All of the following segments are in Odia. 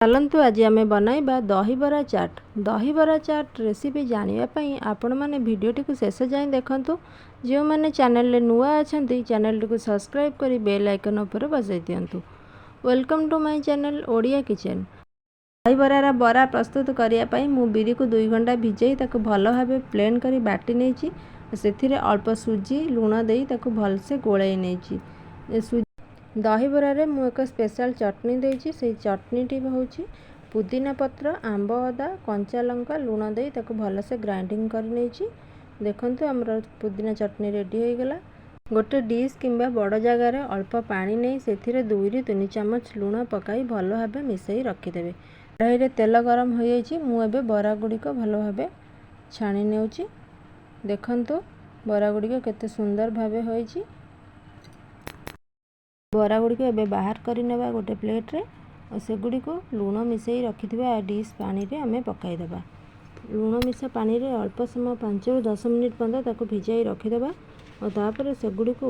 ଚାଲନ୍ତୁ, ଆଜି ଆମେ ବନାଇବା ଦହିବରା ଚାଟ୍। ଦହିବରା ଚାଟ୍ ରେସିପି ଜାଣିବା ପାଇଁ ଆପଣମାନେ ଭିଡ଼ିଓଟିକୁ ଶେଷ ଯାଏଁ ଦେଖନ୍ତୁ। ଯେଉଁମାନେ ଚ୍ୟାନେଲରେ ନୂଆ ଅଛନ୍ତି, ଚ୍ୟାନେଲଟିକୁ ସବସ୍କ୍ରାଇବ୍ କରି ବେଲ୍ ଆଇକନ୍ ଉପରେ ବଜାଇ ଦିଅନ୍ତୁ। Welcome to my channel Odia Kitchen। ଦହିବରାର ବରା ପ୍ରସ୍ତୁତ କରିବା ପାଇଁ ମୁଁ ବିରିକୁ 2 ଘଣ୍ଟା ଭିଜାଇ ତାକୁ ଭଲ ଭାବେ ପ୍ଲେନ୍ କରି ବାଟି ନେଇଛି। ସେଥିରେ ଅଳ୍ପ ସୁଜି, ଲୁଣ ଦେଇ ତାକୁ ଭଲସେ ଗୋଳାଇ ନେଇଛି। ଦହିବରାରେ ମୁଁ ଏକ ସ୍ପେଶାଲ ଚଟଣି ଦେଇଛି। ସେଇ ଚଟଣିଟି ହେଉଛି ପୁଦିନା ପତ୍ର, ଆମ୍ବ ଅଦା, କଞ୍ଚା ଲଙ୍କା, ଲୁଣ ଦେଇ ତାକୁ ଭଲସେ ଗ୍ରାଇଣ୍ଡିଙ୍ଗ କରି ନେଇଛି। ଦେଖନ୍ତୁ, ଆମର ପୁଦିନା ଚଟଣି ରେଡ଼ି ହୋଇଗଲା। ଗୋଟେ ଡିସ୍ କିମ୍ବା ବଡ଼ ଜାଗାରେ ଅଳ୍ପ ପାଣି ନେଇ ସେଥିରେ 2ରୁ 3 ଚାମଚ ଲୁଣ ପକାଇ ଭଲ ଭାବେ ମିଶାଇ ରଖିଦେବେ। କଢ଼ାଇରେ ତେଲ ଗରମ ହୋଇଯାଇଛି। ମୁଁ ଏବେ ବରା ଗୁଡ଼ିକ ଭଲ ଭାବେ ଛାଣି ନେଉଛି। ଦେଖନ୍ତୁ, ବରା ଗୁଡ଼ିକ କେତେ ସୁନ୍ଦର ଭାବେ ହୋଇଛି। ବରା ଗୁଡ଼ିକ ଏବେ ବାହାର କରିନେବା ଗୋଟେ ପ୍ଲେଟ୍ରେ ଓ ସେଗୁଡ଼ିକୁ ଲୁଣ ମିଶାଇ ରଖିଥିବା ଡିସ୍ ପାଣିରେ ଆମେ ପକାଇଦେବା। ଲୁଣ ମିଶା ପାଣିରେ ଅଳ୍ପ ସମୟ, 5ରୁ 10 ମିନିଟ୍ ପର୍ଯ୍ୟନ୍ତ ତାକୁ ଭିଜାଇ ରଖିଦେବା ଓ ତାପରେ ସେଗୁଡ଼ିକୁ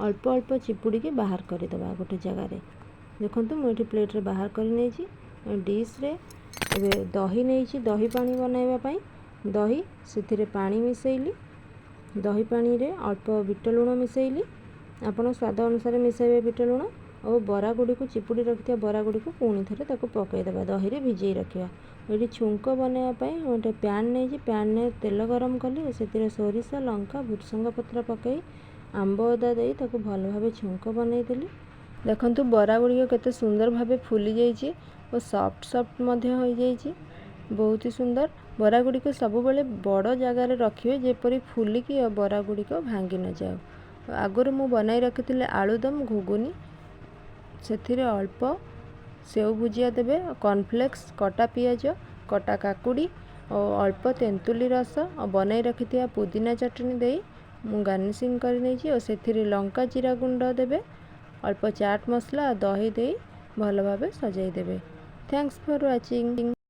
ଅଳ୍ପ ଅଳ୍ପ ଚିପୁଡ଼ିକି ବାହାର କରିଦେବା ଗୋଟେ ଜାଗାରେ। ଦେଖନ୍ତୁ, ମୁଁ ଏଠି ପ୍ଲେଟ୍ରେ ବାହାର କରି ନେଇଛି। ଡିସ୍ରେ ଏବେ ଦହି ନେଇଛି, ଦହି ପାଣି ବନାଇବା ପାଇଁ। ଦହି, ସେଥିରେ ପାଣି ମିଶାଇଲି। ଦହି ପାଣିରେ ଅଳ୍ପ ବିଟ ଲୁଣ ମିଶାଇଲି। ଆପଣ ସ୍ୱାଦ ଅନୁସାରେ ମିଶାଇବେ ବିଟ ଲୁଣ। ଓ ବରା ଗୁଡ଼ିକୁ, ଚିପୁଡ଼ି ରଖିଥିବା ବରା ଗୁଡ଼ିକୁ ପୁଣି ଥରେ ତାକୁ ପକାଇଦେବା, ଦହିରେ ଭିଜେଇ ରଖିବା। ଏଠି ଛୁଙ୍କ ବନାଇବା ପାଇଁ ଗୋଟେ ପ୍ୟାନ୍ ନେଇଛି। ପ୍ୟାନ୍ରେ ତେଲ ଗରମ କଲି ଓ ସେଥିରେ ସୋରିଷ, ଲଙ୍କା, ଭୃସଙ୍ଗ ପତ୍ର ପକାଇ, ଆମ୍ବ ଅଦା ଦେଇ ତାକୁ ଭଲ ଭାବେ ଛୁଙ୍କ ବନାଇଦେଲି। ଦେଖନ୍ତୁ, ବରା ଗୁଡ଼ିକ କେତେ ସୁନ୍ଦର ଭାବେ ଫୁଲି ଯାଇଛି ଓ ସଫ୍ଟ ସଫ୍ଟ ମଧ୍ୟ ହୋଇଯାଇଛି। ବହୁତ ହି ସୁନ୍ଦର। ବରା ଗୁଡ଼ିକ ସବୁବେଳେ ବଡ଼ ଜାଗାରେ ରଖିବେ, ଯେପରି ଫୁଲିକି ବରା ଗୁଡ଼ିକ ଭାଙ୍ଗି ନଯାଉ। ଆଗରୁ ମୁଁ ବନାଇ ରଖିଥିଲି ଆଳୁଦମ ଘୁଗୁନି। ସେଥିରେ ଅଳ୍ପ ସେଉ ଭୁଜିଆ ଦେବେ, କର୍ଣ୍ଣଫ୍ଲେକ୍ସ, କଟା ପିଆଜ, କଟା କାକୁଡ଼ି ଓ ଅଳ୍ପ ତେନ୍ତୁଲି ରସ ଆଉ ବନାଇ ରଖିଥିବା ପୁଦିନା ଚଟଣି ଦେଇ ମୁଁ ଗାର୍ନିସିଂ କରିନେଇଛି ଓ ସେଥିରେ ଲଙ୍କା ଜିରା ଗୁଣ୍ଡ ଦେବେ, ଅଳ୍ପ ଚାଟ୍ ମସଲା ଆଉ ଦହି ଦେଇ ଭଲ ଭାବେ ସଜାଇ ଦେବେ। Thanks for watching.